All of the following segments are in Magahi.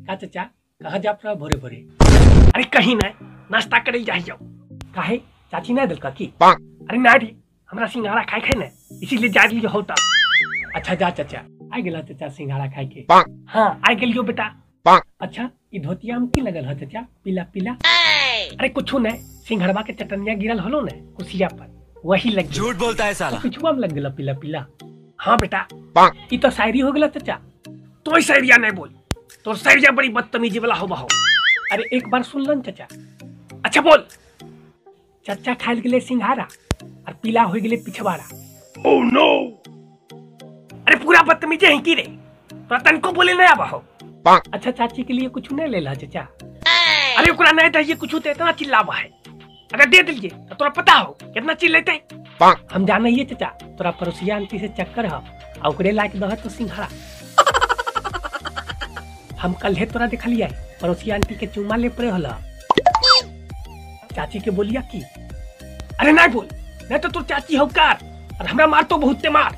का चाचा कहाँ जा रहा भोरे भोरे? अरे कहीं ना, नाश्ता करे जाइयो। काहे चाची ना दिलका की? अरे ना रे, हमरा सिंघाड़ा खाए खाए ना, इसीलिए जा रही होता। अच्छा जा चाचा, आ गेला चाचा सिंघाड़ा खाए के? हाँ आ गेलियो बेटा। अच्छा ई धोतिया में की लगल है चाचा पीला पीला? अरे कुछ नहीं, सिंघड़वा के चटनिया गिरल होलो ने कुसिया पर, वही लग। झूठ बोलता है साला। पिछुआ में लग गेला पीला पीला। हाँ बेटा, ई तो शायरी हो गेला चाचा। तो शायरिया नहीं बोल, तोर शायरिया बड़ी बदतमीजी वाला हो बहो। अरे एक बार सुन लन चाचा। अच्छा बोल। चाचा खाइल गेले सिंघाड़ा और पीला हो गेले पिछवाड़ा। Oh no. अरे पूरा बदतमीजी है की रे, तोरा तनको बोले नहीं आवा हो। अच्छा चाची के लिए कुछ नहीं लेला चाचा? अरे ओकरा नहीं चाहिए कुछ तो इतना चिल्लावा है, अगर दे दिलिए तो तोरा पता हो कितना चिल्लेते। हम जाने ही चाचा, तोरा पड़ोसिया आंटी से चक्कर है और ओकरे लाके दह तो सिंघाड़ा। हम कल है तोरा देखलिए पड़ोसिया आंटी के चुमा ले पड़े होला। चाची के बोलिया की? अरे नहीं बोल, नहीं तो तोर चाची हो कार और हमरा मार तो बहुते मार।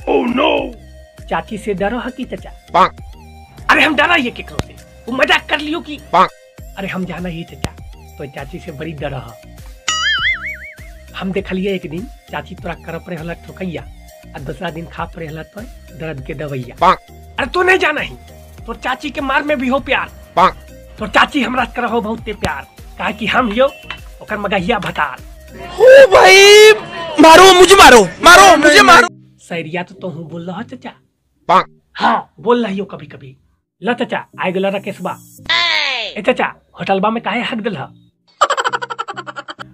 Oh no. चाची से डरो है की चाचा? अरे हम डरा ये केकरो से, वो मजाक कर लियो की? अरे हम जाना ही चाचा, तो चाची से बड़ी डर है। हम देखलिए एक दिन चाची तोरा कर पड़े होला ठोकैया और दूसरा दिन खा पड़े होला तो दर्द के दवैया। अरे तू नहीं जाना ही, तो चाची के मार में भी हो प्यार। तो चाची हमरा करहो बहुते प्यार, काहे कि हम यो ओकर मगहिया भतार। ओ भाई मारो मुझे, मारो मारो मुझे मारो। सैरिया तो तोहू बोल रहा चाचा? हाँ बोल रही हो कभी कभी। ल चाचा आइ गेल राकेशबा। ए चाचा होटलबा में काहे हक दिल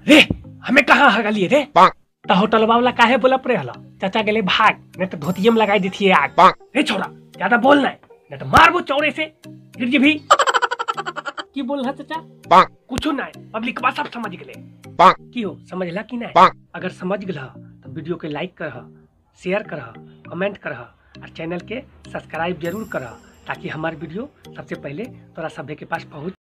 रे? हमें कहाँ हगलिए रे? त होटलबा वाला काहे बोला पड़े हला? चाचा गेले भाग, नहीं तो धोतिये में लगाई देती आग। रे छोरा ज्यादा बोल नहीं, नहीं तो मारबो चौड़े से गिर जी भी। की बोल रहा चाचा? कुछ नहीं, पब्लिक बा सब समझ गए। की हो समझला की नहीं? अगर समझ गला तो वीडियो के लाइक कर, शेयर कर, कमेंट कर और चैनल के सब्सक्राइब जरूर कर, ताकि हमारे वीडियो सबसे पहले तोरा सभे के पास पहुँच।